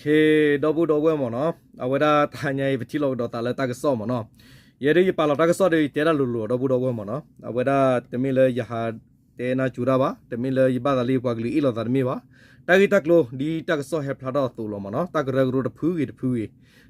ခ့ ဒီပုၢ်ဒီဝဲၢ်မ့ၢ်နီၤ, အဝဲဒၣ်တဟါညါအံၤ ပထံၣ်လိာ်ကဒီးသးလၢတၢ်ကစီၣ်မ့ၢ်နီၤ, ယဲဒၣ်ယပာ်လီၤတၢ်ကစီၣ်ဒီး ယတဲဒၣ်လိၤလိၤ ဒီပုၢ်ဒီဝဲၢ်မ့ၢ်နီၤ, အဝဲဒၣ်တမ့ၢ်လၢယဟးတဲနၢ်ကၠိတၢ်ဘၣ်, တမ့ၢ်လၢယဘၣ်သးလၢယပှၤကလုာ်အ့ၣ်လိာ်သးတမ့ၢ်ဘၣ်, တၢ်ဂ့ၢ်တၢ်ကျိၤ ဒ်တၢ်ကစီၣ်ဟဲဖျါထီၣ်အသိးလီၤမ့ၢ်နီၤ, တၢ်ကရၢကရိတဖုဂ့ၤတဖုဂ့ၤ,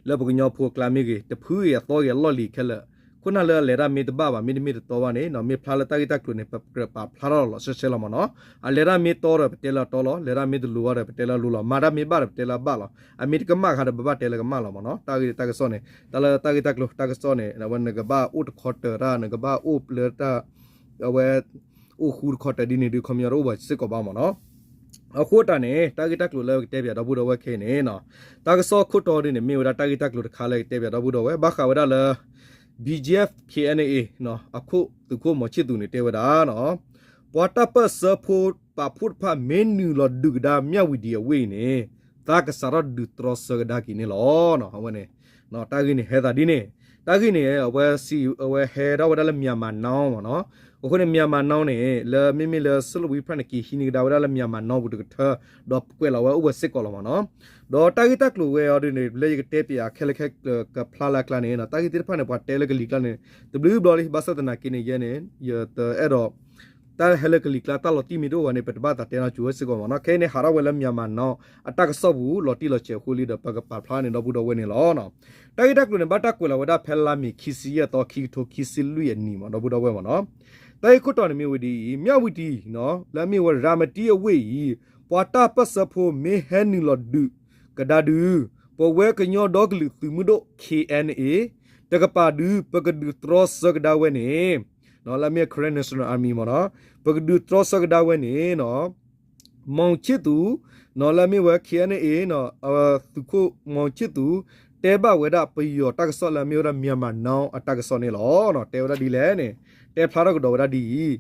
လၢပကညီဖိအကျါမ့ၢ်ဂ့ၤ တဖုဂ့ၤအသီဂ့ၤအလီၢ်လံၤခဲလၢာ်, ခိၣ်နၢ်လၢအလဲၤတၢ်မ့ၢ်တဘၣ်ဘၣ် မ့တမ့ၢ်တတီဘၣ်န့ၣ် မ့ၢ်ဖျါလၢတၢ်ဂ့ၢ်တၢ်ကျိၤန့ၣ် ပကြၢးပာ်ဖျါထီၣ်လီၤလီၤဆဲးဆဲးလီၤမ့ၢ်နီၤ, အလဲၤတၢ်မ့ၢ်တီဒီးပတဲလၢအတီလီၤ, လဲၤတၢ်မ့ၢ်တလိၤဘၣ်ဒီးပတဲလၢအလိၤလီၤ, မၤတၢ်မ့ၢ်ဘၣ်ဒီး ပတဲလၢအဘၣ်လီၤ, အမ့ၢ်တကမၣ်ဃါဒီး ပဘၣ်တဲလၢကမၣ်လီၤမ့ၢ်နီၤ, တၢ်ဂ့ၢ်တၢ်ကစီၣ်န့ၣ် တၢ်လၢတၢ်ဂ့ၢ်တၢ်ကျိၤတၢ်ကစီၣ်န့ၣ် အဝဲနကဘၣ်အိၣ်တခီတၢၤတၢ် နကဘၣ်အိၣ်လၢတၢ် အဝဲ အိၣ်ဃူတခီတၢၤဒ်န့ၣ်ဒုး ခီပညီတအိၣ်ဘၣ်စ့ၢ်ကီးဘၣ်မ့ၢ်နီၤ, အဃိတၢ်န့ၣ် တၢ်ဂ့ၢ်တၢ်ကျိၤလၢကတဲပၠးဒီပုၢ်ဒီဝဲၢ်ခဲအံၤန့ၣ် တၢ်ကစီၣ်ခိၣ်တီဒ်န့ၣ် မ့ၢ်ဝဲဒၣ်တၢ်ဂ့ၢ်တၢ်ကျိၤတခါလၢကတဲပၠးဒီပုၢ်ဒီဝဲၢ် ဘၣ်ဃးဝဲဒၣ်လၢ ဘံၣ်ကၠံၣ်အ့ၣ် ခ့ၣ်အဲၣ်အဲၣ် အခိၣ်သုးခိၣ်မီၤဆံၣ်သူးန့ၣ် တဲဝဲဒၣ် ပှၤတၢ်ပၢၢ်ဆၢဖိပာ်ဖှိၣ်တဖၣ် မ့ၢ်နုာ်လီၤဒုးကဒါ မြဝတီ အဝ့ၢ်အံၤန့ၣ် သးကစးထီၣ်ဒုးတြီဆၢကဒါက့ၤန့ၣ်လီၤ. အဝဲန့ၣ် တၢ်ဂ့ၢ်န့ၣ်ဟဲသးဒ်န့ၣ်, တၢ်ဂ့ၢ်န့ၣ် အဝဲစံး အဝဲဟဲဒၣ်ဝဲဒၣ်လၢ Myanmar Now မ့ၢ်နီၤ, အဃိန့ၣ် Myanmar Now န့ၣ် လၢမ့မ့ၢ်လၢ ဆၢလဝံဖရၣ်န့ၣ် က့ၤဟံးန့ၢ်ကဒါဝဲဒၣ်လၢ Myanmar Now ပူၤတကထၢ ဒီးကွဲးလီၤဝဲအိၣ်ဝဲစ့ၢ်ကီးလီၤမ့ၢ်နီၤ, ဒီးတၢ်ဂ့ၢ်တၢ်ကျိၤဝဲအီၤဒ်န့ၣ် လၢယကတဲပၠးခဲလၢာ်ခဲဆ့ကဖျါလၢအကျါန့ၣ် တၢ်ဂ့ၢ်သ့ၣ်တဖၣ်န့ၣ် ပှၤတဲလၢကလံၤကျါန့ၣ် တဘျုးဘျီလံ, ဘၣ်ဆၣ်သနာ်က့န့ၣ် ယဲန့ၣ် ယတအဲၣ်ဒိး တၢ်ဟဲလၢကလံၤကျါ တၢ်လီၤတံၢ်မ့ၢ်တအိၣ်ဘၣ်န့ၣ် ပတဘၣ်သးတဲနီၤကၠိဝဲစ့ၢ်ကီးမ့ၢ်နီၤ, ခဲအံၤန့ၣ် ဟးထီၣ်ဝဲလၢ Myanmar Now အတၢ်ကစီၣ်ပူၤ လီၤတံၢ်လီၤဆဲးအဃိလံဒီး ပကပာ်ဖျါန့ၣ် ဒီပုၢ်ဒီဝဲၢ်န့ၣ်လီၤ. တၢ်ဂ့ၢ်တၢ်ကျိၤန့ၣ် ဘၣ်တၢ်ကွဲးလီၤဝဲဒၣ်ဖဲလါမ့ၤ ခံဆံယဲၢ်သီ ခံကထိခံဆံလွံၢ်အနံၤမ့ၢ် ဒီပုၢ်ဒီဝဲၢ်မ့ၢ်နီၤ, တၢ်ဂ့ၢ်ခိၣ်တီန့ၣ်မ့ၢ်ဝဲဒ်အံၤ, မြဝတီ လၢအမ့ၢ်ဝဲ ရၤမတံအဝ့ၢ်အံၤ ပှၤတၢ်ပၢၢ်ဆၢဖိမ့ၢ်ဟဲနုာ်လီၤဒုးကဒါဒုး ပဝဲကညီဒီကလုာ်သုးမုၢ်ဒိၣ် ခ့ၣ်အဲၣ်အဲၣ် တကပၤဒုး ပကဒုးတြီဆၢကဒါဝဲန့ၣ် လၢအမ့ၢ် Karen National Army မ့ၢ်နီၤ, ပကဒုးတြီဆၢကဒါဝဲန့ၣ် မောင်ချစ်သူ လၢအမ့ၢ်ဝဲ ခ့ၣ်အဲၣ်အဲၣ် သုးခိၣ် မောင်ချစ်သူ တဲဘၣ်ဝဲဒၣ်ပယီၤတၢ်ကစီၣ်လၢအမ့ၢ်ဝဲဒၣ် Myanmar Now အတၢ်ကစီၣ်န့ၣ်လီၤ. တဲဝဲဒၣ်ဒ်လဲၣ်န့ၣ် တဲဖျါထီၣ်ကဒီးဝဲဒၣ်ဒ်အံၤ,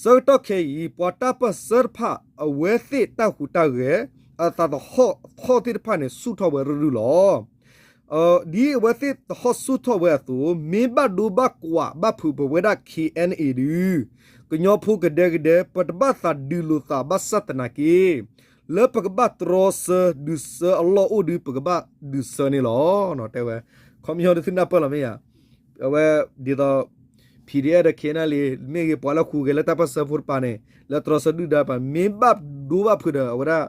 ဆၢကတီၢ်ခဲအံၤ ပှၤတၢ်ပၢၢ်ဆၢတဖၣ် အဝဲသ့ၣ်တၢ်ဟူးတၢ်ဂဲၤ အသးသဟီၣ်သ့ၣ်တဖၣ်န့ၣ် ဆူၣ်ထီၣ်ဝဲရုၢ်ရုၢ်လီၤ. ဒ်အဝဲသ့ၣ်သဟီၣ်ဆူၣ်ထီၣ်ဝဲအသိး မ့ၢ်ဘၣ်ဒိဘၣ်ကွးဘၣ်ဖုးပဝဲဒၣ် ခ့ၣ်အဲၣ်အဲၣ် ဒုး ကညီဖိကဒဲကဒဲ ပတဘၣ်သးဒုးလိာ်သးဘၣ်ဆၣ်သနာ်က့ လၢပကဘၣ်တြီဆၢဒုးဆၢအလီၢ်အိၣ်ဒုး ပကဘၣ်ဒုးဆၢန့ၣ်လီၤ. တဲဝဲ ခီပညီဒုးသုနၢ်ပၢၢ်လီၤမ့ၢ်ဧါ, အဝဲဒ်သိး PDF ဒီး ခ့ၣ်အဲၣ်အဲၣ် မ့ၢ်ဂ့ၤ ပှၤလၢဟူးဂဲၤလၢတၢ်ပၢၢ်ဆၢဖိတပၤန့ၣ် လၢတြီဆၢဒုၣ်ဒါတပၤ မ့ၢ်ဘၣ်ဒိဘၣ်ဖုးဒီးအဝဲဒၣ်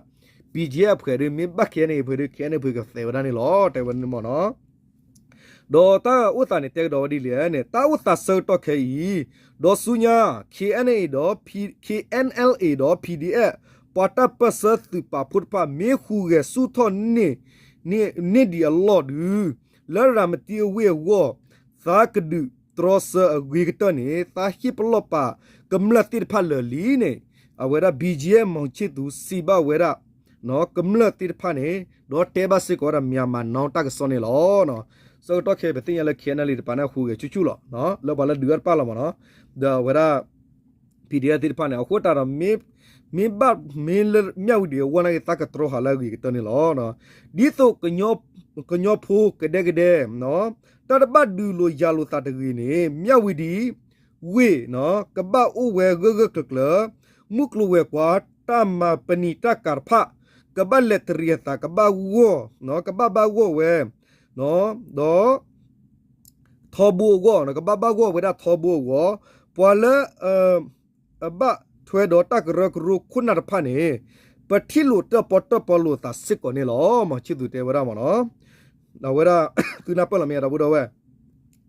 BGF အဖုးဒုး မ့ၢ်ဘၣ် KNA အဖုးဒုး KNA အဖုးကသဲးဝဲဒၣ်န့ၣ်လီၤ. တဲဝဲန့ၣ်မ့ၢ်နီၤ. ဒီးတၢ်အိၣ်သးန့ၣ် တဲကဒီးဝဲဒ်လဲၣ်န့ၣ် တၢ်အိၣ်သးဆၢကတီၢ်ခဲအံၤ ဒီးဆူညါ KNA ဒီး P- KNLA ဒီး PDF ပှၤတၢ်ပၢၢ်ဆၢသုးပာ်ဖှိၣ်တဖၣ် မ့ၢ်ဟူးဂဲၤဆူၣ်ထီၣ်န့ၢ် န့ၢ်ဒံးအလီၢ်ဒုး လၢရၤမတံအဝ့ၢ်အဂီၢ် သးကဒုးတြီဆၢအဂ့ၤကတၢၢ်န့ၣ် သးဟ့ၣ်ပလီၢ်ပာ်ကမျၢၢ်သ့ၣ်တဖၣ်လၢာ်လံန့ၣ် အဝဲဒၣ် BGF မောင်ချစ်သူ စံးဘၣ်ဝဲဒၣ် ကမျၢၢ်သ့ၣ်တဖၣ်န့ၣ် ဒီးတဲဘၣ်စ့ၢ်ကီးဝဲဒၣ် Myanmar Now တၢ်ကစီၣ်န့ၣ်လီၤ. ဆၢကတီၢ်ခဲအံၤ ပသ့ၣ်ညါလၢ KNLA တပၤန့ၣ် ဟူးဂဲၤဆူၣ်ဆူၣ်လီၤ. လၢပှၤလၢဒုးအီၣ်တဖၣ်လီၤမ့ၢ်နီၤ. ဒီးအဝဲဒၣ် PDF သ့ၣ်တဖၣ်န့ၣ် အဃိသတးဒီး မ့ၢ်ဘၣ်မ့ၢ်လၢ မြဝတီ အဂီၢ်နာ်က့ သးကတြီဟးလၢအဂ့ၤကတၢၢ်န့ၣ်လီၤ. ဒ်သိး ကညီဖိကဒဲကဒဲ တၢ်တဘၣ်ဒုးလိာ်ယၤလိာ်သးတဂ့ၤန့ၣ် မြဝတီ ဝ့ၢ် ကဘၣ်အိၣ်ဝဲဂၢၢ်ဂၢၢ်ကျၢၤကျၢၤ, မုၢ်ကျိၤဝဲၤကွာ် တၢ်မၤပနံာ်တၢ်ကၤတဖၣ် ကဘၣ်လဲၤတရံးအသး ကဘၣ်ဂီၢ် ကဘၣ်ဘၣ်ဂီၢ်ဝဲ ဒီး ထီဘိအဂီၢ် ကဘၣ်ဘၣ်ဂီၢ်ဝဲဒၣ်ထီဘိအဂီၢ်, ပှၤလၢ အဘၣ်ထွဲဒီးတၢ်ကရၢကရိခိၣ်နၢ်တဖၣ်န့ၣ် ပထံၣ်လိာ်တၢၣ်ပီၣ်တၢၣ်ပီလိာ်သးစ့ၢ်ကီးန့ၣ်လီၤ. မီၤဆံၣ်သူးတဲဝဲဒၣ်မ့ၢ်နီၤ. အဝဲဒၣ် သုနၢ်ပၢၢ်လီၤမ့ၢ်ဧါ ဒီပုၢ်ဒီဝဲၢ်,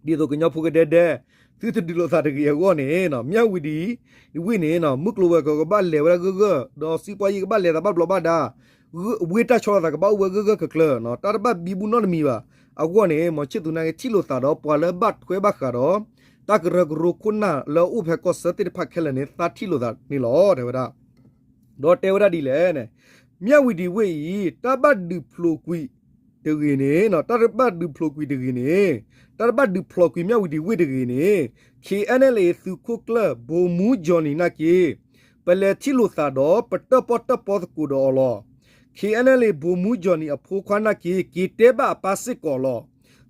ဒ်သိးကညီဖိကဒဲဒဲ သုတဒုးလိာ်သးတဂ့ၤအဂီၢ်န့ၣ် မြဝတီ ဝ့ၢ်န့ၣ် မုၢ်ကျိၤဝဲၤကွာ်ကဘၣ်လဲၤဝဲဒၣ်ဂၢၢ်ဂၢၢ်, ဒီးစံးပှၤယံၤကဘၣ်လဲၤသးဘၣ်ဘျီးဘၣ်ဒါ ဝ့ၢ်တၢ်ဆီလီၤသးကဘၣ်အိၣ်ဝဲဂၢၢ်ဂၢၢ်ကျၢၤကျၢၤ, တၢ်တဘၣ်ဘံဘူနီတမံၤဘၣ်. အဂီၢ်န့ၣ် မီၤဆံၣ်သူးနာ်က့ ထံၣ်လိာ်သးဒီး ပှၤလၢဘၣ်ထွဲဘၣ်ဃးဒီး တၢ်ကရၢကရိခိၣ်နၢ်လၢအအိၣ်ဖဲကီၢ်ဆၢသ့ၣ်တဖၣ်ခဲလၢာ်န့ၣ် သးထံၣ်လိာ်သးန့ၣ်လီၤ တဲဝဲဒၣ်. ဒီးတဲဝဲဒၣ်ဒ်လဲၣ်န့ၣ်, မြဝတီ ဝ့ၢ်အံၤ တၢ်ဘၣ်ဒုးဖျိးကွံာ်တဂ့ၤန့ၣ်, တၢ်တဘၣ်ဒုးဖျိးကွံာ်တဂ့ၤန့ၣ်, တၢ်တဘၣ်ဒုးဖျိးကွံာ် မြဝတီ ဝ့ၢ်တဂ့ၤန့ၣ်, KNLA သုးခိၣ်ကျၢၢ် ဗိုလ်မှူး Johnny နာ်က့ ပလဲၤထံၣ်လိာ်သးဒီး ပတၢၣ်ပီၣ်တၢၣ်ပီသကိးဒီးအီၤလီၤ. KNLA ဗိုလ်မှူး Johnny အဖိခွါနာ်က့ က့ၤတဲဘၣ်အပၢ်စ့ၢ်ကီးလီၤ.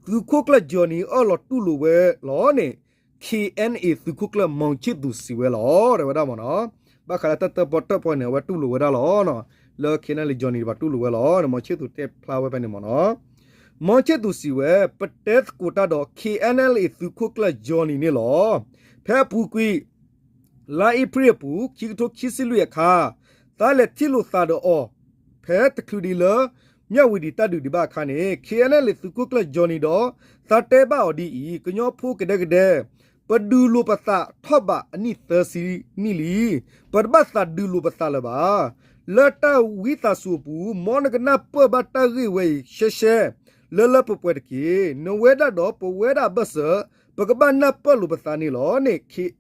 သုးခိၣ်ကျၢၢ် Johnny အၢၣ်လီၤတူၢ်လိာ်ဝဲလီၤန့ၣ် KNA သုးခိၣ်ကျၢၢ် မီၤဆံၣ်သူး စံးဝဲလီၤ တဲဝဲဒၣ်မ့ၢ်နီၤ. ဘၣ်ဃးလၢတၢ်တၢၣ်ပီၣ်တၢၣ်ပီန့ၣ် အဝဲတူၢ်လိာ်ဝဲဒၣ်လီၤ. လၢ K N L A Johnny တဖၣ်တူၢ်လိာ်ဝဲလီၤ. မီၤဆ့ၣ်သူးတဲဖျါဝဲဖဲန့ၣ်မ့ၢ်နီၤ. မီၤဆ့ၣ်သူးစံးဝဲ ပတဲသကိးတၢ်ဒီး K N L A သုးခိၣ်ကျၢၢ် Johnny န့ၣ်လီၤ. ဖဲအပူၤကွံာ် လါအ့ဖြ့ၣ်အပူၤ ခံကထိခံဆံလွံၢ်အခါ သးလဲၤထံၣ်လိာ်သးဒီးအီၤ ဖဲတချုးဒံးလၢ မၠၣ်ဝံၤဒံးတၢ်ဒုးဒံးဘၣ်အခါန့ၣ် K N L A သုးခိၣ်ကျၢၢ် Johnny ဒီး သးတဲဘၣ်အီၤဒ်အံၤ, ကညီဖိကဒဲကဒဲ ပဒုးလိာ်ပသးထီၣ်ဘးအနံၣ်သၢဆံနံၣ်လံ. ပတဘၣ်သးဒုးလိာ်ပသးလၢၤဘၣ်. လၢတၢ်ဝံသးစူၤအပူၤ မ်နကနၢ်ပၢၢ်ဘၣ်တၢ်ဂ့ၢ်ဝဲအံၤရှဲရှဲ လၢလၢပှဲၤပှဲၤတက့ၢ်. နဝဲဒၣ်ဒီးပဝဲဒၣ်အဘၢၣ်စၢၤ ပကဘၣ်နၢ်ပၢၢ်လိာ်ပသးန့ၣ်လီၤန့ၣ်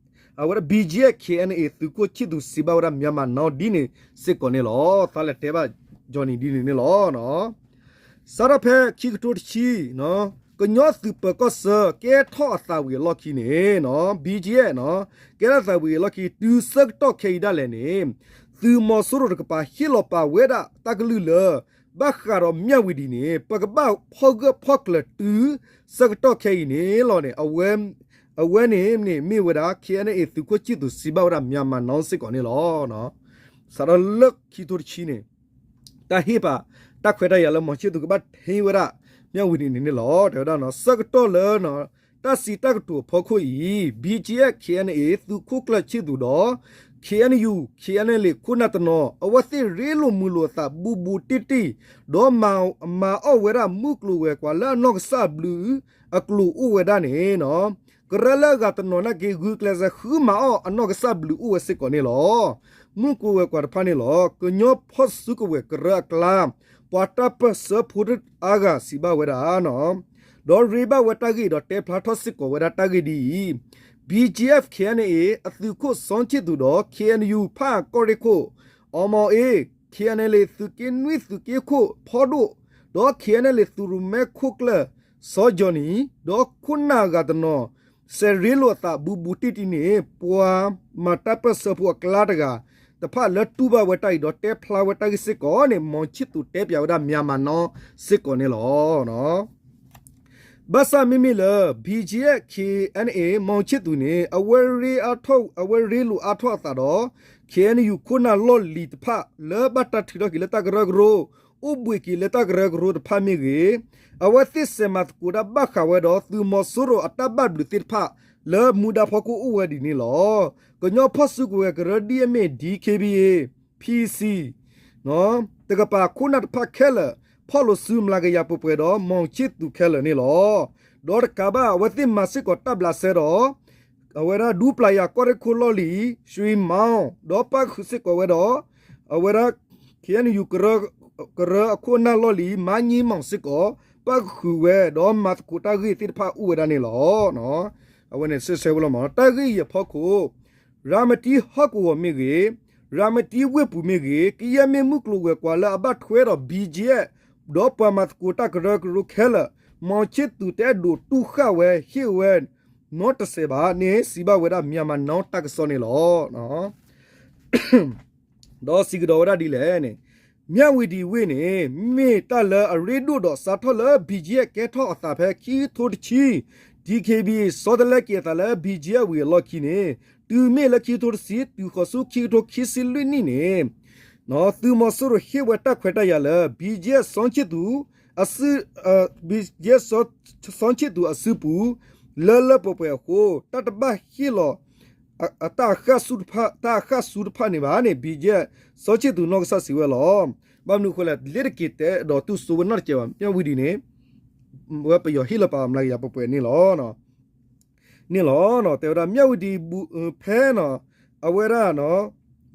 အဝဲဒၣ် B G F K N A သုးခိၣ်ဆံၣ်သူးစံးဘၣ်ဝဲဒၣ် Myanmar Now ဒ်န့ၣ်စ့ၢ်ကီးန့ၣ်လီၤ. သးလဲၤတဲဘၣ် Johnny ဒ်န့ၣ်န့ၣ်လီၤ. စးထီၣ်ဖဲခံကထိတဆံ ကညီသုးပၢၤကီၢ်ဆၢ ကဲထီၣ်အသးဝံၤအလီၢ်ခံန့ၣ် B G F ကဲထီၣ်အသးဝံၤအလီၢ်ခံ တုၤဆၢကတီၢ်ခဲအံၤဒၣ်လဲာ်န့ၣ် သုးမီၤစိရိၤတကပၤဟ့ၣ်လီၤပာ်ဝဲဒၣ်တၢ်ကလုၢ်လၢ ဘၣ်ဃးဒီးမၠၣ်ဝံၤဒံးန့ၣ် ပကဘၣ်ဖီၣ်ဂၢၢ်ဖီၣ်ကျၢၤတုၤဆၢကတီၢ်ခဲအံၤန့ၣ်လီၤန့ၣ် အဝဲန့ၣ်န့ၣ်မ့ၢ်ဝဲဒၣ် K N A သုးခိၣ်ဆံၣ်သူးစံးဘၣ်ဝဲဒၣ် Myanmar Now စ့ၢ်ကီးန့ၣ်လီၤ. စးထီၣ်လၢခံကထိတဆံန့ၣ် တၢ်ဟ့ၣ်ပာ် တၢ်ခွဲးတၢ်ယာ်လၢမီၤဆ့ၣ်သူးကဘၣ်ထံၣ်ဝဲဒၣ် မၠၣ်ဝံၤဒံးန့ၣ်န့ၣ်လီၤ. တဲဝဲဒၣ် ဆၢကတီၢ်လၢ တၢ်စံးတၢ်ကတိၤအဖီခိၣ်အံၤ B G F K N A သုးခိၣ်ကျၢၢ်ဆံၣ်သူးဒီး K N U K N L A ခိၣ်နၢ်တနီၤ အဝဲသ့ၣ်ရ့လိာ်မုာ်လိာ်အသးဘူးဘူးတံၢ်တံၢ် ဒီးမၤအီၣ်ဝဲဒၣ်မုၢ်ကျိၤဝဲၤကွာ်လၢအနီၢ်ကစၢ်ဘျုးအကျိၤအိၣ်ဝဲဒၣ်န့ၣ် ကရၢလၢအဂၤတနီၤနာ်က့ ဂုာ်ကျဲးစၢးဃုမၤအီၣ်အနီၢ်ကစၢ်ဘျုးအိၣ်ဝဲစ့ၢ်ကီးန့ၣ်လီၤ. မုၢ်ကျိၤဝဲၤကွာ်တဖၣ်န့ၣ်လီၤ. ကညီဖီၣ်စုကဝဲၤကရၢအကျါ ပှၤတၢ်ပၢၢ်ဆၢဖိအါဂၤစံးဘၣ်ဝဲဒၣ် ဒီးရ့ဘၣ်ဝဲတၢ်ဂ့ၢ်ဒီးတဲဖျါထီၣ်စ့ၢ်ကီးဝဲဒၣ်တၢ်ဂ့ၢ်ဒ်အံၤ, B G F K N A အသုးခိၣ်စီဆံၣ်သူးဒီး K N U ဖၣ်အၣ်ကီၢ်ရ့ၣ်ခိၣ် M O A K N L A သုးက့နွံသုးက့ခိၣ်ဖီဒိၣ် ဒီး K N L A သုးရိၣ်မဲခိၣ်ကျၢၢ် စီၤ Johnny ဒီးခိၣ်နၢ်အဂၤတနီၤ စဲးရ့လိာ်အသးဘူးဘူးတံၢ်တံၢ်န့ၣ် ပှၤမၤတၢ်ပၢၢ်ဆၢဖိအကျါတဂၤတဖၣ်လၢတူၢ်ဘၣ်ဝဲတၢ်အံၤဒီးတဲဖျါဝဲတၢ်ဂ့ၢ်စ့ၢ်ကီးန့ၣ် မီၤဆံၣ်သူးတဲပၠးဝဲဒၣ် Myanmar Now စ့ၢ်ကီးန့ၣ်လီၤ. ဘၣ်ဆၣ်မ့မ့ၢ်လၢ B G F K N A မီၤဆံၣ်သူးန့ၣ် အဝဲရ့အါထီၣ် အဝဲရ့လိာ်အါထီၣ်အသးဒီး K N U ခိၣ်နၢ်လီၢ်လံၤတဖၣ် လၢဘၣ်တၢ်ထုးထီၣ်က့ၤလၢတၢ်ကရၢကရိ အိၣ်ဘှံးက့ၤလၢတၢ်ကရၢကရိတဖၣ်မ့ၢ်ဂ့ၤ, အဝဲသ့ၣ်စဲးမၤသကိးတၢ်ဘၣ်ဃးဝဲဒီး သုးမီၤစိရိၤအတၢ်ဘၣ်ဘျုးသ့ၣ်တဖၣ် လၢမူဒါဖီခိၣ်အိၣ်ဝဲဒ်န့ၣ်လီၤ. ကညီဖီၣ်စုကဝဲၤကရၢဒ်အမ့ၢ် D K B A, P C တကပၤခိၣ်နၢ်တဖၣ်ခဲလၢာ် ဖီၣ်လိာ်စုမျးကယၤပှဲၤပှဲၤဒီး မီၤဆံၣ်သူးခဲလၢာ်န့ၣ်လီၤ. ဒီးတကးဘၣ် အဝဲသ့ၣ်မၤစ့ၢ်ကီးတၢ်ဘျးစဲဒီး အဝဲဒၣ်ဒူပျၤယၤကီၢ်ရ့ၣ်ခိၣ်လီၢ်လံၤ ရွှေမောင် ဒီးပၣ်ဃုာ်စ့ၢ်ကီးဝဲဒီး အဝဲဒၣ် K N U ကရၢအခိၣ်အနၢ်လီၢ်လံၤ မါညံမီၢ်စ့ၢ်ကီး ပၣ်ဃုာ်ဝဲ ဒီးမၤသကိးတၢ်ဂ့ၢ်သ့ၣ်တဖၣ်အိၣ်ဝဲဒၣ်န့ၣ်လီၤ. အဝဲန့ၣ်စဲးဆဲးဝဲလီၤမး တၢ်ဂ့ၢ်အံၤအဖီခိၣ် ရၤမတံဟီၣ်ကဝီၤမ့ၢ်ဂ့ၤ, ရၤမတံဝ့ၢ်ပူၤမ့ၢ်ဂ့ၤ, ကယဲၢ်မ့ၢ်မုၢ်ကျိၤဝဲၤကွာ်လၢအဘၣ်ထွဲဒီး B G F ဒီးပှၤမၤသကိးတၢ်ကရၢကရိခဲလၢာ် မီၤဆံၣ်သူးတအဲၣ်ဒိးတူၢ်ဃာ်ဝဲဟ့ၣ်ဝဲ နီတစဲးဘၣ်န့ၣ် စံးဘၣ်ဝဲဒၣ် Myanmar Now တၢ်ကစီၣ်န့ၣ်လီၤ. ဒီးစံးကဒီးဝဲဒၣ်ဒ်လဲၣ်န့ၣ်, မၠၣ်ဝံၤဒံးဝ့ၢ်န့ၣ် မ့ၢ်တၢ်လၢအရ့ဒိၣ်ဒီးစးထီၣ်လၢ B G F ကဲထီၣ်အသးဖဲခံကထိတဆံ D K B A စီတလဲက့ၤအသးလၢ B G F ဝံၤအလီၢ်ခံန့ၣ် တုၤမ့ၢ်လၢခံကထိတဆံ တုၤဃီၤဆူခံကထိခံဆံလွံၢ်နံၣ်န့ၣ် သုးမီၤစိရိၤဟ့ၣ်ဝဲတၢ်ခွဲးတၢ်ယာ်လၢ B G F စီဆံၣ်သူး အစု BGF စီဆံၣ်သူးအစုပူၤ လၢလၢပှဲၤပှဲၤအဃိ တၢ်တဘၣ်ဟ့ၣ်လီၤ တၢ်အဃၣ်ဆူတဖၣ် တၢ်အဃၣ်ဆူတဖၣ်န့ၣ်ဘၣ်န့ၣ် BGF စီဆံၣ်သူးနီၢ်ကစၢ်စံးဝဲလီၤ. ဘၣ်မနုၤအဃိလဲၣ် လ့တက့ၤတဲဒီးတူၢ်စိဝဲနီတစဲးဘၣ် မၠၣ်ဝံၤဒံးန့ၣ် ဝဲပယီၤဟ့ၣ်လီၤပာ်အီၤမျးကယၤပှဲၤပှဲၤန့ၣ်လီၤ. န့ၣ်လီၤ. တဲဝဲဒၣ်မၠၣ်ဝံၤဒံးဘူး ဖဲနီၤ အဝဲဒၣ်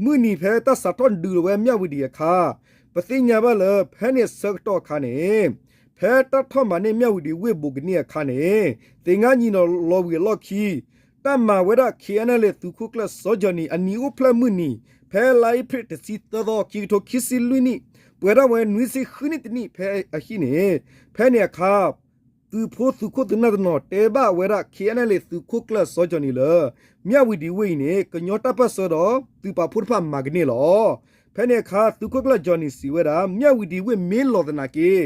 မုၢ်နံၤဖဲတၢ်စးထီၣ်ဒုးလီၤဝဲမၠၣ်ဝံၤဒံးအခါ ပသ့ၣ်ညါဘၣ်လၢ ဖဲန့ၣ်အဆၢကတီၢ်အခါန့ၣ် ဖဲတၢ်ထီၣ်မၤန့ၢ်မၠၣ်ဝံၤဒံးဝ့ၢ်ဘူးကနံၣ်အခါန့ၣ် သ့ၣ်ငါယံၤနီၤလီၤဝံၤအလီၢ်ခံ တၢ်မၤဝဲဒၣ် KNLA သုးခိၣ်ကျၢၢ်စီၤကၠီၣ်နံၤ အနံၤအိၣ်ဖျဲၣ်မုၢ်နံၤ ဖဲလါအ့ဖြ့ၣ်တဆံသၢသီ ခံကထိခံဆံလွံၢ်နံၣ် ပှဲၤထီၣ်ဝဲနွံဆံဃုနံၣ်တနံၣ်ဖဲအဟံၣ်န့ၣ် ဖဲန့ၣ်အခါ သုးဖိသုးခိၣ်သုးနၢ်တနီၤတဲဘၣ်ဝဲဒၣ် KNLA သုးခိၣ်ကျၢၢ်စီၤကၠီၣ်နံၤလၢ မၠၣ်ဝံၤဒံးဝ့ၢ်အံၤန့ၣ် ကညီတၢ်ပၢၢ်ဆၢဒီးသုးပာ်ဖှိၣ်တဖၣ်မၤကန့ၢ်လီၤ. ဖဲန့ၣ်အခါ သုးခိၣ်ကျၢၢ်ကၠီၣ်နံၤစံးဝဲဒၣ် မၠၣ်ဝံၤဒံးဝ့ၢ်မ့ၢ်လီၤသနာ်က့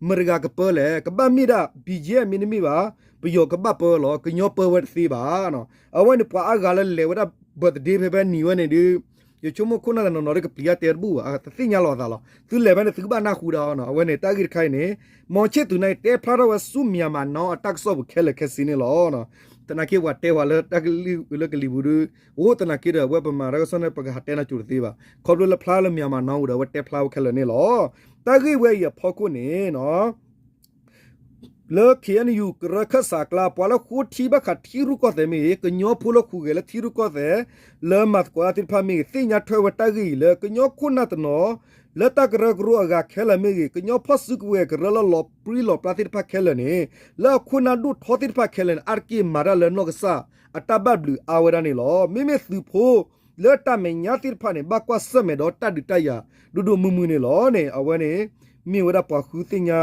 မတဂၤကပၢလဲၣ် ကဘၣ်မ့ၢ်ဒၣ် BGF မ့တမ့ၢ်ဘၣ် ပယီၤကဘၣ်ပၢလီၤ ကညီပၢဝဲတသ့ဘၣ်. အဝဲန့ၣ်ပှၤအါဂၤလၢလဲၤဝဲဒၣ် birthday ဖဲဖဲနံၤဝဲန့ၣ်ဒုး ယဆိကမိၣ်ခိၣ်နၢ်တနီၤနီၤဒီးကပျံၤအါတဲတဘူၣ်ဘၣ်, တသ့ၣ်ညါလီၤအသးလီၤ. သုလဲၤဖဲန့ၣ် သုကဘၣ်နၢ်ဟူဒၣ်အီၤနီၤ. အဝဲန့ၣ် တၢ်ဂ့ၢ်တခါအံၤန့ၣ် မီၤဆ့ၣ်သူးန့ၣ် တဲဖျါထီၣ်ဝဲဆူ Myanmar Now အတၢ်ကစီၣ်ပူၤခဲလၢာ်ခဲဆ့န့ၣ်လီၤ. သနာ်က့ပှၤတဲဝဲလၢတၢ်ကလံၣ်လၢကလံၤပူၤဒီး အိၣ်သနာ်က့ဒီး အဝဲပမၤတၢ်ကစီၣ်န့ၣ် ပကဟးတဲနၤကၠိတသ့ဘၣ်. ခီဖျိလၢဖျါလၢ Myanmar Now ဒီး အဝဲတဲဖျါဝဲခဲလၢာ်န့ၣ်လီၤ. တၢ်ဂ့ၢ်ဝဲအံၤအဖီခိၣ်န့ၣ် လၢ ခ့ၣ်အဲၣ်ယူၣ် ကရၢခၢၣ်စးအကျါ ပှၤလၢဃိထံဘၣ်ဃးထံရူၢ်ကီၢ်သဲးမ့ၢ်ဂ့ၤ, ကညီဖိလၢဟူးဂဲၤလၢထံရူၢ်ကီၢ်သဲး လၢမၤသကိးတၢ်သ့ၣ်တဖၣ်မ့ၢ်ဂ့ၤ သ့ၣ်ညါထွဲဝဲတၢ်ဂ့ၢ်အံၤလၢ ကညီခိၣ်နၢ်တနီၤ လၢတၢ်ကရၢကရိအဂၤခဲလၢာ်မ့ၢ်ဂ့ၤ, ကညီဖီၣ်စုကဝဲၤကရၢလၢလီၤပြံလီၤပြါသ့ၣ်တဖၣ်ခဲလၢာ်န့ၣ် လၢအခိၣ်နၢ်ဒိၣ်ထီသ့ၣ်တဖၣ်ခဲလၢာ်န့ၣ် အါတက့ၢ်မၤတၢ်လၢနီၢ်ကစၢ်အတၢ်ဘၣ်ဘျုးအါဝဲဒၣ်န့ၣ်လီၤ. မ့မ့ၢ်သုးဖိလၢတၢ်မဲာ်ညါသ့ၣ်တဖၣ်န့ၣ် ဘၣ်ကွၢ်ဆၢၣ်မဲာ်ဒီးတၢ်ဒုးတၢ်ယၤ ဒိၣ်ဒိၣ်မုၢ်မုၢ်န့ၣ်လီၤန့ၣ် အဝဲန့ၣ် မ့ၢ်ဝဲဒၣ်ပှၤဃုသ့ၣ်ညါ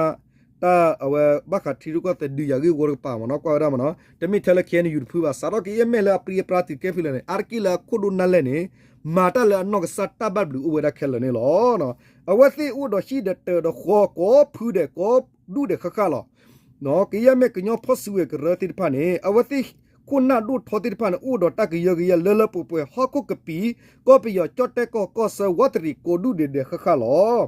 တၢ်အဝဲဘၣ်ဃးထံရူၢ်ကီၢ်သဲးဒုးယၤဂ့ၢ်ဝီတကပၤမ့ၢ်နီၤ ကွၢ်ဝဲဒၣ်မ့ၢ်နီၤ တမ့ၢ်ထဲလၢ ခ့ၣ်အဲၣ်ယူၣ် တဖုဘၣ် စးထီၣ်ကယဲၢ်မ့ၢ်လၢအပြံအပြါတုၤကဲဖုလၢာ်န့ၣ် အါတက့ၢ်လၢအခိၣ်ဒိၣ်နၢ်လဲၢ်န့ၣ် မၤတၢ်လၢအနီၢ်ကစၢ်တၢ်ဘၣ်ဘျုးအိၣ်ဝဲဒၣ်ခဲလၢာ်န့ၣ်လီၤ. အဝဲသ့ၣ်အိၣ်ဒီးဟံၣ်ဒီးတၢၤဒီးဃီ ကိးဖုဒဲးကိးဒူၣ်ဒဲးဃၣ်ဃၣ်လီၤ. ကယဲၢ်မ့ၢ်ကညီဖီၣ်စုကဝဲၤကရၢသ့ၣ်တဖၣ်န့ၣ် အဝဲသ့ၣ်ခိၣ်နၢ်ဒိၣ်ထီသ့ၣ်တဖၣ်န့ၣ် အိၣ်ဒီးတၢ်ကယၢကယဲလၢလၢပှဲၤပှဲၤ ဟီၣ်ခိၣ်ကပံာ် ကီၢ်ပယီၤ ကၠီၣ်တဲၣ်ကီၢ် ကီၢ်ဆၢ ဝးတရံး ကိးဒူၣ်ဒဲးဒဲးဃၣ်ဃၣ်လီၤ.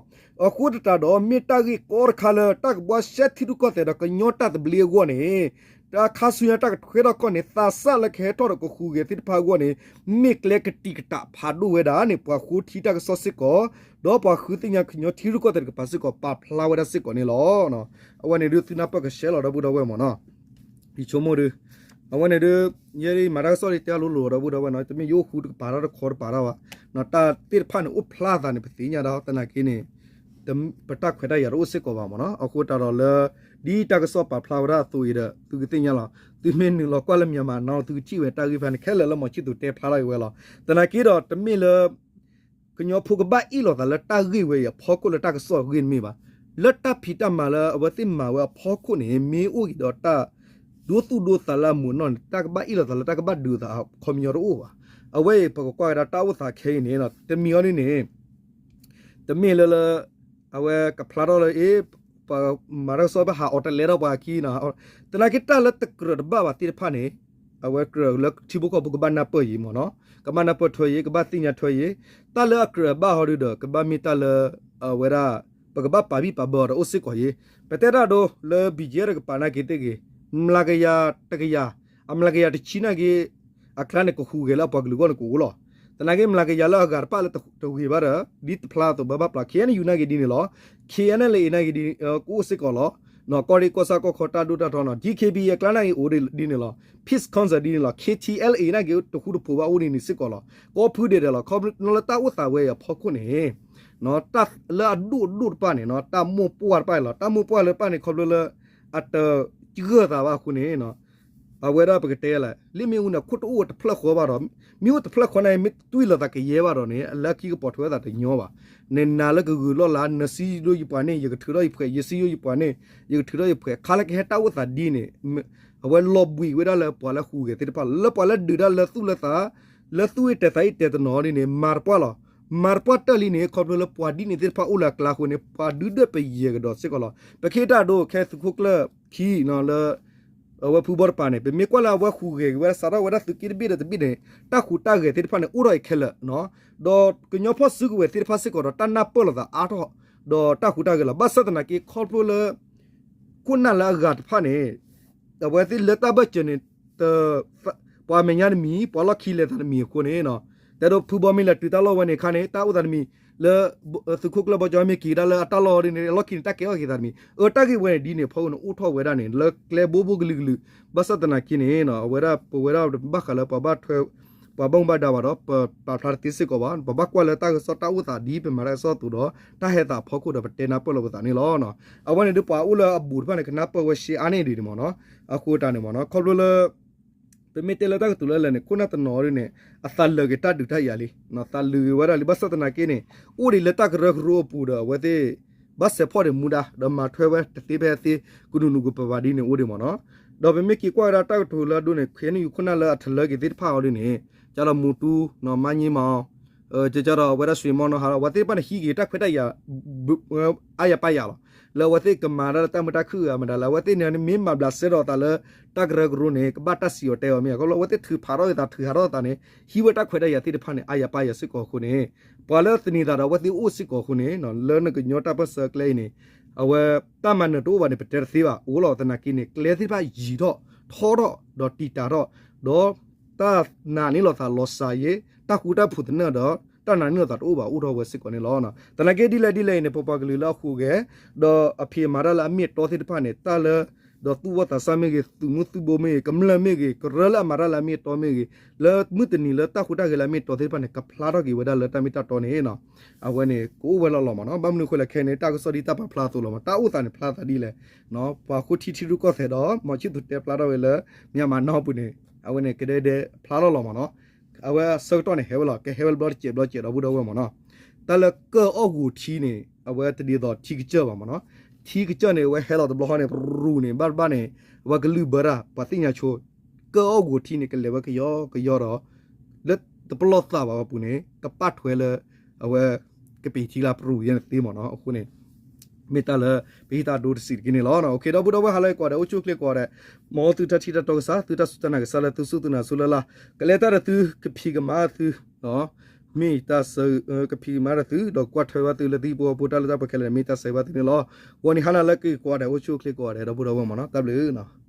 အဃိသတးဒီး မ့ၢ်တၢ်ဂ့ၢ်ကီတခါလၢ တၢ်ကဘှါရှဲထံရူၢ်ကီၢ်သဲးဒီးကညီတၢ်သဘျ့အဂီၢ်န့ၣ် တၢ်ခါဆူညါတၢ်ကထွဲထီၣ်ကီၢ်န့ၣ် သးစၢ်လၢကဟဲထီၣ်ဒီးကဟူးဂဲၤသ့ၣ်တဖၣ်အဂီၢ်န့ၣ် မ့ၢ်ကျဲကတံာ်ကတာ်ဖးဒိၣ်ဝဲဒၣ်န့ၣ် ပှၤဃိထံတၢ်ကစီၣ်စ့ၢ်ကီး ဒီးပှၤဃုသ့ၣ်ညါကညီထံရူၢ်ကီၢ်သဲးတကပၤစ့ၢ်ကီး ပာ်ဖျါဝဲဒၣ်စ့ၢ်ကီးန့ၣ်လီၤ. အဝဲန့ၣ်ဒုးသုနၢ်ပၢၢ်ကဆှဲလီၤဒီပုၢ်ဒီဝဲၢ်မ့ၢ်နီၤ ယဆိကမိၣ်ဒီး အဝဲန့ၣ်ဒုး ယဲဒ်မၤတၢ်ကစီၣ်ဒ်တဲအလိၤလိၤဒီပုၢ်ဒီဝဲၢ်နီၤ တမ့ၢ်ယအိၣ်ဃူတကပၤတၢ်တခီတပၤတၢ်ဘၣ်, တၢ်သ့ၣ်တဖၣ်န့ၣ်အိၣ်ဖျါသးန့ၣ် ပသ့ၣ်ညါဒၣ်သနာ်က့န့ၣ် ပတၢ်ခွဲးတၢ်ယာ်တအိၣ်စ့ၢ်ကီးဘၣ်မ့ၢ်နီၤ. အဃိသတးဒီးလၢ ဒ်တၢ်ကစီၣ်ပာ်ဖျါဝဲဒၣ်အသိးအံၤဒီး သုကသ့ၣ်ညါလီၤ. သုမ့ၢ်နုာ်လီၤကွၢ်လၢ Myanmar Now သုကထံၣ်ဝဲတၢ်ဂ့ၢ်ဖဲန့ၣ် ခဲလၢာ်လၢမီၤဆံၣ်သူးတဲဖျါထီၣ်အံၤဝဲလီၤ. သနာ်က့ဒီးတမ့ၢ်လၢ ကညီဖိကဘၣ်အ့ၣ်လိာ်သးလၢတၢ်ဂ့ၢ်ဝဲအံၤအဖီခိၣ်လၢတၢ်ကစီၣ်အဂ့ၢ်တမ့ၢ်ဘၣ်. လၢတၢ်ဖံးတၢ်မၤလၢအဝဲသ့ၣ်မၤဝဲအဖီခိၣ်န့ၣ် မ့ၢ်အိၣ်က့ၤဒီးတၢ်ဒိသူၣ်ဒိသးလၢအမိၢ်နီၢ်န့ၣ် တၢ်ကဘၣ်အ့ၣ်လိာ်သးလၢတၢ်ကဘၣ်ဒုးသးအခီပညီတအိၣ်ဘၣ်. အဝဲအံၤပကကွၢ်ကဒါတၢ်အိၣ်သးခဲအံၤန့ၣ် တမံၤအီၤဒ်န့ၣ် တမ့ၢ်လၢလၢ အဝဲကဖျါထီၣ်လၢအ့ၣ် ပှၤမၤတၢ်ကစီၣ်ဘၣ်ဟးအီၤတလဲထီၣ်ပှၤအခံနီၤ. သနာ်က့တၢ်လၢတကြၢးတဘၣ်ဘၣ်သ့ၣ်တဖၣ်န့ၣ် အဝဲကြၢးလၢထံဖိကီၢ်ဖိကဘၣ်နၢ်ပၢၢ်ယံၤမ့ၢ်နီၤ. ကဘၣ်နၢ်ပၢၢ်ထွဲယံၤ ကဘၣ်သ့ၣ်ညါထွဲယံၤ. တၢ်လၢအကြၢးအဘၣ်ဟီဒုဒီး ကဘၣ်မ့ၢ်တၢ်လၢ အဝဲဒၣ် ပကဘၣ်ပာ်ဘံၣ်ပာ်ဘၢအီၤဒီးအိၣ်စ့ၢ်ကီးယံၤ. ပတဲတၢ်ဒိလၢ ဘံၣ်ကဲ တကပၤနာ်က့သ့ၣ်ဂ့ၤ မျးကယၤ တကယၤ အမျးကယၤတဆံနာ်က့ အကျါန့ၣ် ကဟူးဂဲၤလၢအပှၤကလုာ်အဂီၢ်န့ၣ်ကအိၣ်လီၤ. သနာ်က့မျးကယၤလၢအဂၤတဖၣ်လၢတဂ့ၤဘၣ်ဒီး ဒ်တဖျါအသိးဘၣ်ဘၣ်ပျၢ် ခ့ၣ်အဲၣ်ယူၣ် နာ်က့ဒ်န့ၣ်လီၤ. ခ့ၣ်အဲၣ်အဲလ်အ့ နာ်က့ ကအိၣ်စ့ၢ်ကီးလီၤ. ကီၢ်ရ့ၣ်ကီၢ်ဆၣ်ကီၢ်ခီတၢ်ဒိၣ်တၢ်ထီနီၤ ဒံၣ်ခ့ဘံၣ်အကျါနာ်က့အိၣ်ဒ်န့ၣ်လီၤ. Peace Council ဒ်န့ၣ်လီၤ. ခ့ၣ်ထံၣ်အဲလ်အ့ နာ်က့တဃူတဖိးဘၣ်အိၣ်ဒ်န့ၣ်စ့ၢ်ကီးလီၤ. ကိးဖုဒဲးဒဲးလီၤ. ခီဖျိလၢတၢ်အိၣ်သးဝဲအံၤအဖီခိၣ်န့ၣ် တၢ်လၢအဒိၣ်ဒိၣ်တဖၣ်န့ၣ် တၢ်မိၢ်ပှၢ်တဖၣ်လီၤ. တၢ်မိၢ်ပှၢ်လၢတဖၣ်န့ၣ် ခီဖျိလၢ အတဂၢၢ်သးဘၣ်အဃိန့ၣ် အဝဲဒၣ်ပကတဲလဲၣ် လၢမ့ၣ်အူန့ၣ် ခိၣ်တအိၣ်တဖျၢၣ်ဃီဘၣ်ဒီး မ့ၣ်အူတဖျၢၣ်ဃီန့ၣ် မ့ၢ်တွံၢ်လိာ်သးကယဲၢ်ဘၣ်ဒီးန့ၣ် အလၢခံကပိာ်ထွဲသးတညီဘၣ်. နနၤလၢကဂုာ်လီၢ်လၢ နစံးဒိယပှၤန့ၣ် ယကထုးထီၣ်ယဖှဲး ယစံးဒိယပှၤန့ၣ် ယကထုးထီၣ်ယဖှဲး ခါလၢကဟဲတၢ်အိၣ်သးဒ်န့ၣ် အဝဲလီၤဘှံးဝဲဒၣ်လၢပှၤလၢဟူးဂဲၤသ့ၣ်တဖၣ် လၢပှၤလၢဒုးတၢ်လၢသူၣ်လၢသး လၢသူၣ်အ့ၣ်တဲာ်သးအ့ၣ်တဲာ်တနီၤဒ်န့ၣ် မၤတပှၢ်လီၤ. မၤတပှၢ်တၢၢ်လံန့ၣ် ခီဖျိလၢပှၤဒ်န့ၣ်သ့ၣ်တဖၣ်အိၣ်လၢအကျါအဃိန့ၣ် ပှၤဒုးဒၢးပယဲၢ်ကဒီးစ့ၢ်ကီးလီၤ. ပခ့တၢ်ဒိခဲသုးခိၣ်ကျၢၢ်ခံလၢ အဝဲဖုဘီတပၤန့ၣ် ပမ့ၢ်ကွၢ်လၢအဝဲဟူးဂဲၤက့ၤဝဲဒၣ်စးထီၣ်ဝဲဒၣ်သုးက့တဘ့ၣ်ဒီးတဘ့ၣ်န့ၣ် တၢ်ဟူးတၢ်ဂဲၤသ့ၣ်တဖၣ်န့ၣ် အိၣ်ထီၣ်အံၤခဲလၢာ် ဒီးကညီဖီၣ်စုကဝဲၤသ့ၣ်တဖၣ်စ့ၢ်ကီးဒီး တၢ်နၢ်ပၢၢ်လိာ်သးအါထီၣ် ဒီးတၢ်ဟူးတၢ်ဂဲၤလီၤ. ဘၣ်ဆၣ်သနာ်က့ ခီဖျိလၢ ခိၣ်နၢ်လၢအဂၤတဖၣ်န့ၣ် အဝဲသ့ၣ်လၢတၢ်ဘၢၣ်စၢၤန့ၣ် ပှၤမဲာ်ညါတမံၤ ပှၤလီၢ်ခံလဲၤသးတမံၤအဃိန့ၣ် တဲဒိဖုဘီမ့ၢ်လဲၤတုၤတၢ်လီၢ်ဝဲန့ၣ်ခါန့ၣ် တၢ်အိၣ်သးတမံၤ လၢ သုးခိၣ်ကျၢၢ်ဘီကၠီမ့ၢ်က့ၤကဒါလၢအတၢ်လီၢ်ဒ်န့ၣ် အလီၢ်ခံန့ၣ် တၢ်ကဲထီၣ်က့ၤသးတမံၤ အတၢ်ဂ့ၢ်ဝဲန့ၣ်ဒ်န့ၣ် ဖီခိၣ်န့ၣ် အိၣ်ထီၣ်ဝဲဒၣ်န့ၣ် လၢကျဲဘိဘိကလုာ်ကလုာ် ဘၣ်ဆၣ်သနာ်က့န့ၣ် အဝဲဒၣ်ပဝဲဒၣ်ဘၣ်ဃးလၢပှၤဘၣ်ထွဲ ပှၤဘၣ်မူဘၣ်ဒါဘၣ်ဒီး ပပာ်ဖျါတသ့စ့ၢ်ကီးဘၣ် ပဘၣ်ကွၢ်လၢတၢ်ကစီၣ်တၢ်အိၣ်သးဒ်ပမၤတၢ်ကစီၣ်အသိးဒီး တၢ်ဟဲသးအဖီခိၣ်ဒီးပတဲနၢ်ပၢၢ်လီၤပသးန့ၣ်လီၤ. အဝဲန့ၣ်ဒ်ပှၤအိၣ်လၢအဘူးတဖၣ်န့ၣ် ကနၢ်ပၢၢ်ဝဲရှဲအါန့ၢ်ဒ်န့ၣ်မ့ၢ်နီၤ အဃိတၢ်န့ၣ်မ့ၢ်နီၤ ခီဖျိလၢ ပမ့ၢ်တဲလၢတၢ်ကတိၤလၢလဲၣ်န့ၣ် ခိၣ်နၢ်တနီၤဒ်န့ၣ် အသးလၢာ်က့ၤတၢ်ဒုးတၢ်ယၤလံ သးလၢာ်က့ၤဝဲဒၣ်လံ ဘၣ်ဆၣ်သနာ်က့န့ၣ် အိၣ်ဒံးလၢတၢ်ကရၢကရိအပူၤဒီး အဝဲသ့ၣ် ဘၣ်စဲးဖီၣ်ဒံးမူဒါ ဒီးမၤထွဲဝဲတသ့ဖဲအသ့ ကနူးနူးကပၤပၤဒ်န့ၣ်အိၣ်ဒံးမ့ၢ်နီၤ ဒီးပမ့ၢ်က့ၤကွၢ်ဝဲဒၣ်တၢ်ကတိၤလၢအဒိန့ၣ် ခဲအံၤန့ၣ် ယခိၣ်နၢ်လၢအထလၢက့ၤသ့ၣ်တဖၣ်အီၤဒ်န့ၣ် ကၢ်လီၤမူတူ မါည့မီၤ ကဒီးအဝဲဒၣ် ဆွံမီနီဟါ ဒီး အဝဲသ့ၣ်တဖၣ်န့ၣ် ဟံးက့ၤတၢ်ခွဲးတၢ်ယာ် အါယၤပၢ်ယၤလီၤ. လၢအဝဲသ့ၣ်ကမၤတၢ်လၢတၢ်မုာ်တၢ်ခုၣ်အမတၤလၢ အဝဲသ့ၣ်န့ၣ် မ့ၢ်မၤဘျးစဲဒီးသးလၢ တၢ်ကရၢကရိန့ၣ် ကဘၣ်တၢ်စံးအီၤတဲအီၤမ့ၢ် အဃိလၢအဝဲသ့ၣ်ထုးဖးထီၣ်က့ၤသး ထုးဟးထီၣ်သးန့ၣ် ဟံးဝဲတၢ်ခွဲးတၢ်ယာ်သ့ၣ်တဖၣ်န့ၣ် အါယၤပၢ်ယၤစ့ၢ်ကီးအဃိန့ၣ် ပှၤလၢသန့ၤသးဒီးအဝဲသ့ၣ်အိၣ်စ့ၢ်ကီးအဃိန့ၣ် လၢနကညီတၢ်ပၢၢ်ဆၢအကျဲအံၤန့ၣ် အဝဲ တၢ်မၤနၢၤတအိၣ်ဘၣ်န့ၣ် ပတဲတသ့ဘၣ် အိၣ်လီၤ. သနာ်က့န့ၣ် ကျဲသ့ၣ်တဖၣ်ယံာ်ထီၣ် ထီထီၣ် ဒီးတံာ်တာ်ထီၣ် ဒီး တၢ်နာ်န့ၢ်လိာ်သးလီၤစှၤယဲ တၢ်ဃူတၢ်ဖိးသနၢၣ်ဒီး တၢ်နာ်န့ၢ်လိာ်သးတအိၣ်ဘၣ် အိၣ်ထီၣ်ဝဲစ့ၢ်ကီးန့ၣ်လီၤ. သနာ်က့ဒ်လဲၣ်ဒ်လဲၣ်အံၤန့ၣ် ပပှၤကလုာ်လၢအဃိးဂဲၤ ဒီးအဖံးအမၤတၢ်လၢအမ့ၢ်အတီသ့ၣ်တဖၣ်န့ၣ် တၢ်လၢ ဒီးသူၣ်ဘီၣ်သးစၢ်မ့ၢ်ဂ့ၤ သူၣ်မုၢ်သူၣ်ဘိမ့ၢ်ဂ့ၤ ကမျၢၢ်မ့ၢ်ဂ့ၤ ကရၢလၢအမၤတၢ်လၢအမ့ၢ်အတီမ့ၢ်ဂ့ၤ လၢမုၢ်တနံၤလၢတၢ်ဟူးတၢ်ဂဲၤလၢအမ့ၢ်အတီသ့ၣ်တဖၣ်န့ၣ် ကဖျါထီၣ်က့ၤဝဲဒၣ်လၢတၢ်မ့ၢ်တၢ်တီန့ၣ် အဝဲန့ၣ် ကအိၣ်ဝဲလီၤလီၤမ့ၢ်နီၤ. ဘၣ်မနုၤအဃိလဲၣ် ခဲအံၤန့ၣ် တၢ်ကစီၣ်ဒ်တၢ်ပာ်ဖျါအသိးလီၤမ့ၢ် တၢ်အိၣ်သးန့ၣ် ဖျါသးဒ်လဲၣ် ပှၤဃိထံထံရူၢ်ကီၢ်သဲးဒီး မီၤဆံၣ်သူးတဲဖျါထီၣ်ဝဲလၢ မၠၣ်မၤနီၢ်ပူၤန့ၣ် အဝဲန့ၣ် ကဒဲဒဲဖျါထီၣ်လီၤမ့ၢ်နီၤ. အဝဲအဆၢကတီၢ်န့ၣ် ဟဲဝဲလီၤ ကဟဲဝဲဘျီတစဲးဘျီတစဲးဒီပုၢ်ဒီဝဲၢ်မ့ၢ်နီၤ. တၢ်လၢကၢၣ်အီၣ်ဂူာ်ထံန့ၣ် အဝဲတဒ်သိးထံကစၢၢ်ဘၣ်မ့ၢ်နီၤ. ထံကစၢၢ်န့ၣ် အဝဲဟဲလီၤတဘျီဃီန့ၣ် ရူၤန့ၣ် ဘၣ်တဘၣ်န့ၣ် အဝဲကလုၢ်ဘၢတၢ် ပှၤသ့ၣ်ညါဆိ ကၢၣ်အီၣ်ဂူာ်ထံန့ၣ် ကလဲၤဝဲကယီကယီဒီး လၢတပလီၢ်သးဘၣ်ဝဲပူၤန့ၣ် ကပာ်ထွဲလၢ အဝဲ ကပ့ၤထံလၢပရူၤယဲန့ၣ်သ့မ့ၢ်နီၤ. အဃိန့ၣ် မ့ၢ်တၢ်လၢ ပဟ့ၣ်တၢ်ဒိတစံးတက့ၢ်န့ၣ်လီၤ. ဒီပုၢ်ဒီဝဲၢ်ဟါလၢအံၤကိးဂၤဒဲး အိၣ်ဆူၣ်အိၣ်ချ့ကိးဂၤဒဲး မ်သုတၢ်ထံၣ်တၢ်တီကစၢ် သုတၢ်စူၢ်တၢ်နာ်ကစၢ်လၢသုစူၢ်သုနာ်ဆူလၢ်လၢ် ကလဲၤတၢ်ဒီးသု ကဖံးကမၤသု မ့ၢ်တၢ်ဆၢ ကဖံးကမၤဒီးသု ဒီးကွၢ်ထွဲဘၣ်သုလၢသုဟံၣ်ဖိဃီဖိတၢ်လၢတၢ်ပှဲၤခဲလၢာ်န့ၣ် မ့ၢ်တၢ်ဆၢဘၣ်သုန့ၣ်လီၤ. ဂီၤနံၤဟါနၤလၢအံၤကိးဂၤဒဲး အိၣ်ဆူၣ်အိၣ်ချ့ကိးဂၤဒဲး ဒီပုၢ်ဒီဝဲၢ်မ့ၢ်နီၤ တၢ်ဘျုး